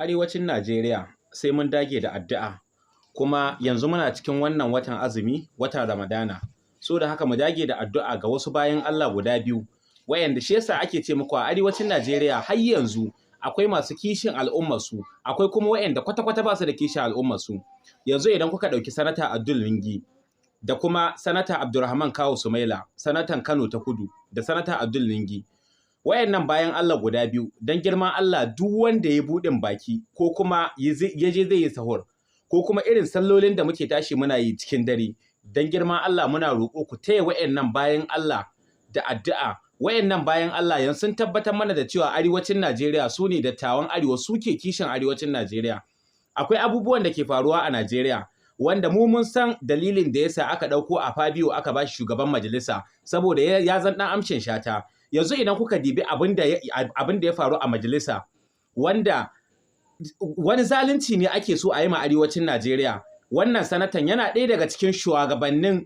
Arewacin Najeriya sai mun dage da addu'a, kuma yanzu muna cikin wannan watan azumi, watan Ramadana. So da haka mu dage da addu'a ga wasu bayan Allah guda biyu, wayanda shi yasa ake ce muku a Arewacin Najeriya har yanzu akwai masu kishin al'ummarsu, akwai kuma wayanda kwata-kwata ba su da kishin al'ummarsu. Yanzu idan kuka ɗauki Sanata Abdul Ningi da kuma Sanata Abdulrahman Kawu Sumaila, Sanatan Kano ta Kudu, da Sanata Abdul Ningi, wayannan bayan Allah guda biyu, don girman Allah duk wanda ya buɗin baki ko kuma ya je zai yi sahur ko kuma irin sallolin da muke tashi muna yi cikin dare, don girman Allah muna roƙo ku taya wayannan bayan Allah da addu'a. Wayannan bayan Allah yanzu sun tabbatar mana da cewa Arewacin Najeriya su ne dattawan Arewa, suke kishin Arewacin Najeriya. Akwai abubuwan da ke faruwa a Najeriya wanda mu mun san dalilin da yasa aka ɗauko a Fabio aka ba shi shugaban majalisa, saboda ya zan ɗan amshin shata. Yanzu idan kuka dibi abin da ya faru a majalisa, wanda wani zalunci ne ake so a yi ma Arewacin Najeriya. Wannan sanatan yana ɗaya daga cikin shugabannin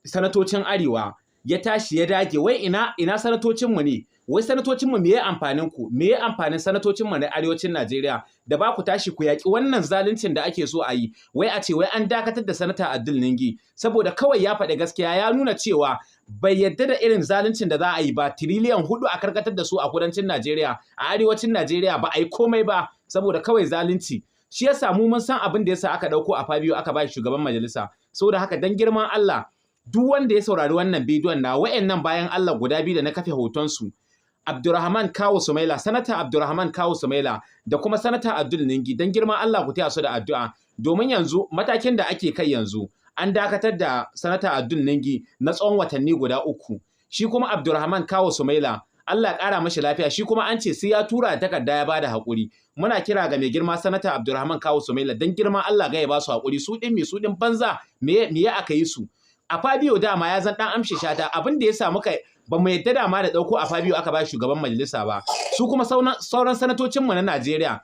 sanatocin Arewa, ya tashi ya dage, wai ina sanatocinmu ne? Wai sanatocinmu, me ya amfanin ku? Me ya amfanin sanatocinmu na Arewacin Najeriya da ba ku tashi ku yaƙi wannan zaluncin da ake so a yi? Wai a ce wai an dakatar da Sanata Abdul Ningi saboda kawai ya faɗi gaskiya, ya nuna cewa bai yadda da irin zaluncin da za a yi ba, tiriliyan 4 a karkatar da su a kudancin Najeriya, a Arewacin Najeriya ba a yi komai ba, saboda kawai zalunci. Shi yasa mu mun san abin da yasa aka ɗauko a Fabio aka ba shi shugaban majalisa. Saboda haka, dan girman Allah, duk wanda ya saurari wannan bidiyon na wayannan bayan Allah guda biyu da na kafe hotonsu, Abdurrahman Kawu Sumaila, Sanata Abdurrahman Kawu Sumaila da kuma Sanata Abdul Ningi, dan girman Allah ku taya su da addu'a. Domin yanzu matakin da ake kai yanzu, an dakatar da Sanata Abdul Ningi na tsawon watanni guda 3. Shi kuma Abdurrahman Kawu Sumaila, Allah ya ƙara mashi lafiya, shi kuma an ce sai ya tura takarda ya bada haƙuri. Muna kira ga mai girma Sanata Abdurrahman Kawu Sumaila, dan girman Allah ga ya ba su haƙuri. Su ɗin me? Su ɗin banza, me ya aka yi su? A Fabio dama ya zan ɗan amshi shata. Abin da ya sa muka ba mu yadda dama da ɗauko a Fabio aka ba shugaban majalisa ba. Su kuma sauran sanatocinmu na Najeriya,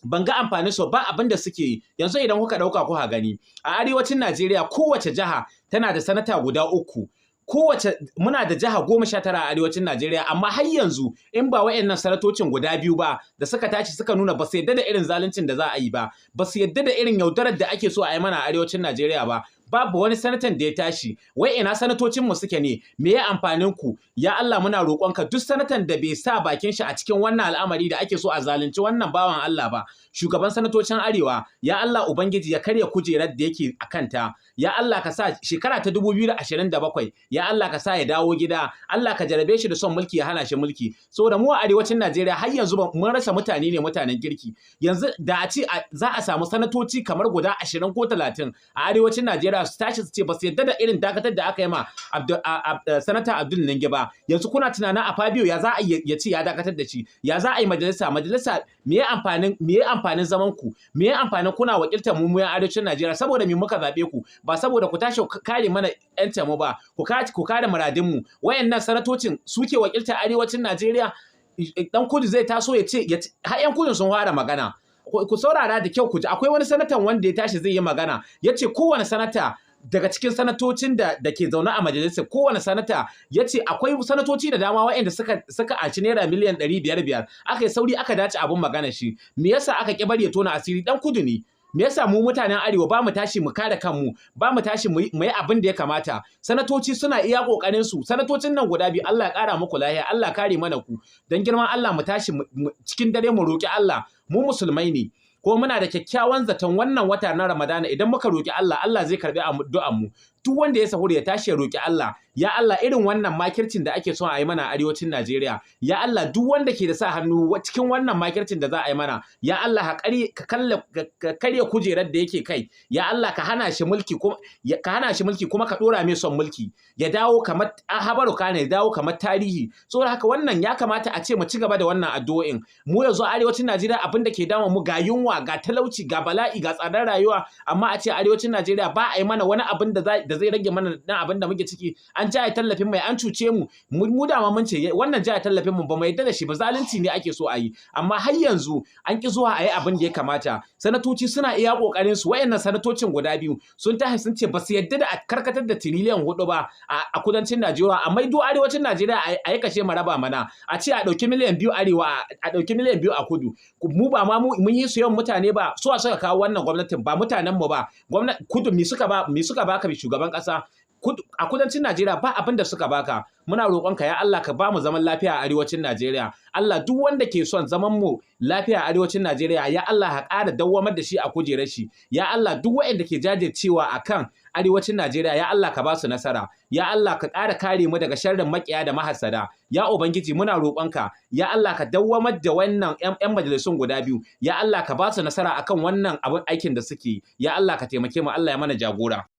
ban ga amfanin su ba, abin da suke yi. Yanzu idan kuka ɗauka kuka gani, a Arewacin Najeriya kowace jiha tana da sanata guda 3. Kowace, muna da jiha 19 a Arewacin Najeriya, amma har yanzu in ba wayannan sanatocin guda biyu ba da suka tashi suka nuna ba su yadda da irin zaluncin da za a yi ba, ba su yadda da irin yaudarar da ake so a yi mana a Arewacin Najeriya ba, babu wani sanatan da ya tashi. Wai ina sanatocin mu suke ne? Me ya amfanin ku? Ya Allah, muna roƙonka, duk sanatan da bai sa bakin shi a cikin wannan al'amari da ake so a zalunci wannan bawan Allah ba, shugaban sanatocin Arewa, ya Allah Ubangiji ya karya kujerar da yake a kanta. Ya Allah, ka sa shekara ta 2027, ya Allah ka sa ya dawo gida. Allah ka jarabe shi da son mulki, ya hana shi mulki. Saboda mu a Arewacin Najeriya har yanzu mun rasa mutane ne, mutanen kirki. Yanzu da a ce za a samu sanatoci kamar guda 20 ko 30 a Arewacin Najeriya su tashi su ce ba su yadda da irin dakatar da aka yi ma Sanata Abdul Ningi ba, yanzu kuna tunanin a Fabio ya za a ya ce ya dakatar da shi? Ya za a yi majalisa? Me ya amfanin zaman ku? Me ya amfanin kuna wakiltar mu, mu Arewacin Najeriya? Saboda me muka zabe ku? Ba saboda ku tashi kare mana yancin mu ba, ku kare muradin mu? Wayannan sanatocin suke wakiltar Arewacin Najeriya? Dan kudu zai taso ya ce, har yan kudu sun fara magana. Ku saurara da kyau ku ji. Akwai wani sanatan wanda ya tashi zai yi magana, ya ce kowane sanata daga cikin sanatocin da ke zaune a majalisar, kowane sanata, ya ce akwai sanatoci da dama waɗanda suka aci naira miliyan 500, aka yi sauri aka dace abun magana shi. Me yasa aka ƙi bari ya tona asiri? Dan kudu ne. Me yasa mu mutanen Arewa ba mu tashi mu kare kanmu, ba mu tashi mu yi abin da ya kamata? Sanatoci suna iya kokarin su. Sanatocin nan guda biyu, Allah ya kara muku lafiya, Allah kare mana ku. Dan girman Allah mu tashi cikin dare mu roki Allah. Mu musulmai ne, ko muna da kyakkyawan zaton wannan wata na Ramadana, idan muka roki Allah, Allah zai karbi addu'an mu. Duk wanda ya sahur ya tashi ya roki Allah, ya Allah, irin wannan makircin da ake son a yi mana a Arewacin Najeriya, ya Allah, duk wanda ke da sa hannu cikin wannan makircin da za a yi mana, ya Allah ka karya kujerar da yake kai. Ya Allah, ka hana shi mulki, kuma ka hana shi mulki, kuma ka dora mai son mulki, ya dawo kamar habaru kana, ya dawo kamar tarihi. Saboda haka wannan ya kamata a ce mu ci gaba da wannan addu'o'in. Mu yanzu a Arewacin Najeriya abin da ke damu mu, ga yunwa, ga talauci, ga bala'i, ga tsadar rayuwa, amma a ce Arewacin Najeriya ba a yi mana wani abin da da zai rage mana dan abin da muke ciki. An jaye tallafin mai, an cuce mu. Mu dama mun ce wannan jaye tallafin mu ba mu yarda da shi ba, zalunci ne ake so a yi, amma har yanzu an ki zuwa a yi abin da ya kamata. Sanatoci suna iya kokarin su. Wayannan sanatocin guda biyu sun tashi sun ce ba su yarda da a karkatar da tiriliyan 4 ba a kudancin Najeriya, a maido arewacin Najeriya a yi kashe maraba mana, a ce a ɗauki miliyan 2 arewa, a ɗauki miliyan 2 a kudu. Mu ba ma mun yi su yawan mutane ba? Suwa suka kawo wannan gwamnatin? Ba mutanen mu ba? Gwamnati kudu mi suka ba, mi suka baka, shugaban ƙasa? A kudancin Najeriya ba abin da suka baka. Muna roƙonka, ya Allah, ka ba mu zaman lafiya a arewacin Najeriya. Allah, duk wanda ke son zaman mu lafiya a arewacin Najeriya, ya Allah, ka ƙara dawwamar da shi a kujerar shi. Ya Allah, duk waɗanda ke jajircewa akan arewacin Najeriya, ya Allah, ka ba su nasara. Ya Allah, ka ƙara kare mu daga sharrin makiya da mahasada. Ya Ubangiji, muna roƙonka, ya Allah, ka dawwamar da wannan ƴan majalisun guda biyu. Ya Allah, ka ba su nasara akan wannan abin aikin da suke. Ya Allah, ka taimake mu. Allah ya mana jagora.